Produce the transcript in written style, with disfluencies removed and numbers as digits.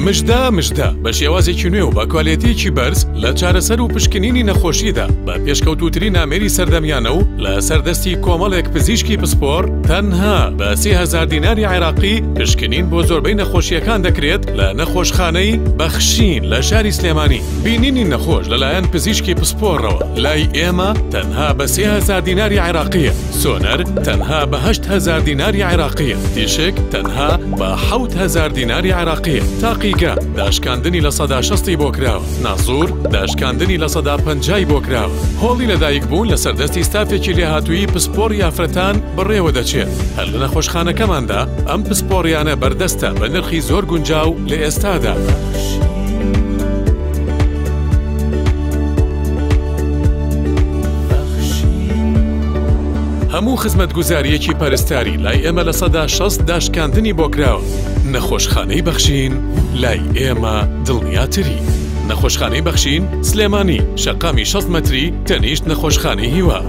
مژدە مژدە بە شێوازێکی نوێ و بە کوالێتییەکی بەرز لە چارەسەر و پشکنینی نەخۆشیدا بە پێشکەوتووترین ئامێری سەردەمیانە و لەسەر دەستی کۆمەڵێک پزیشکی پسپۆڕ تەنها بە 3000 دیناری عێراقی پشکنین بۆ زۆربەی نەخۆشییەکان دەکرێت لە نەخۆشخانەی بەخشین لە شاری سلێمانی. بینینی نەخۆش لەلایەن پزیشکی پسپۆڕەوە لای ئێمە تەنها بە 3000 دیناری عێراقییە. سۆنەر تەنها بە 8000 دیناری عێراقییە. تیشک تەنها بە 7000 دیناری عێراقییە. تاقیگە داشکاندنی 60% ی بۆ کراوە. نازوور داشکاندنی 50% ی بۆ کراوە. هۆڵی لەدایکبوون لەسەر دەستی ستافێکی لێهاتووی پسپۆڕی ئافرەتان بەڕێوە دەچێت. هەر لە نەخۆشخانەکەماندا ئەم پسپۆڕیانە بەردەستە بە نرخی زۆر گونجاو لە ئێستادا. هەموو خزمەتگوزارییەکی پەرستاری لای ئێمە 60% داشکاندنی بۆ کراوە. نەخۆشخانەی بەخشین لای ئێمە دڵنیاتری. نەخۆشخانەی بەخشین، سلێمانی، شەقامی 60 مەتری تەنیشت نەخۆشخانەی هیوا.